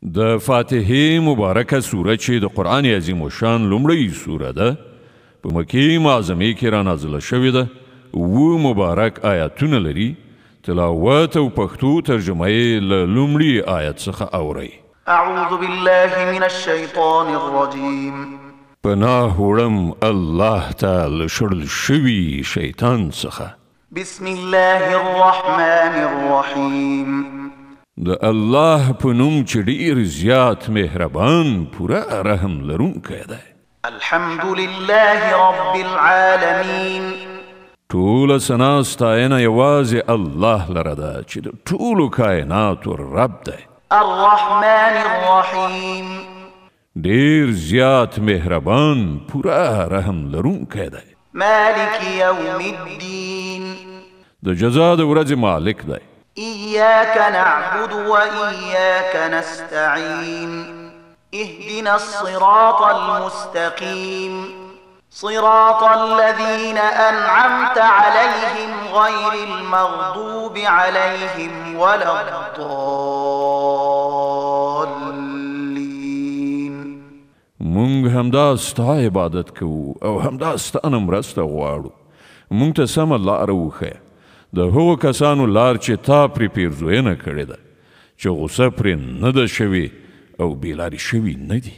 د فاتحې مبارکه سوره چې د قرآن عظیم الشان لومړۍ سوره ده، په مکې معظمې کې را نازله شوې ده. اووه مبارک آیاتونه لري. تلاوت او پښتو ترجمه یې له لومړي آیت څخه اورئ. أعوذ بالله من الشيطان الرجيم. پناه وړم الله ته له شړل شوي شیطان څخه. بسم الله الرحمن الرحيم. د الله په نوم چې ډیر زیات مهربان، پوره رحم لرونکی دی. الحمد لله رب العالمين. ټوله ثنا ستاینه یوازې الله لره ده چې د ټولو کائناتو رب دی. الرحمن الرحيم. ډیر زیات مهربان، پوره رحم لرونکی دی. مالك يوم الدين. د جزا د ورځې مالک دی. إياك نعبد وإياك نستعين. اهدنا الصراط المستقيم، صراط الذين أنعمت عليهم غير المغضوب عليهم ولا الضالين. مونږ همدا ستا عبادت کوو او همدا ستا نه مرسته غواړو. مونږ ته سمه لاره وښیه، د هغو کسانو لار چې تا پرې پیرزوینه کړې ده، چې غوسه پرې نه ده شوې او بې لارې شوي نه دي.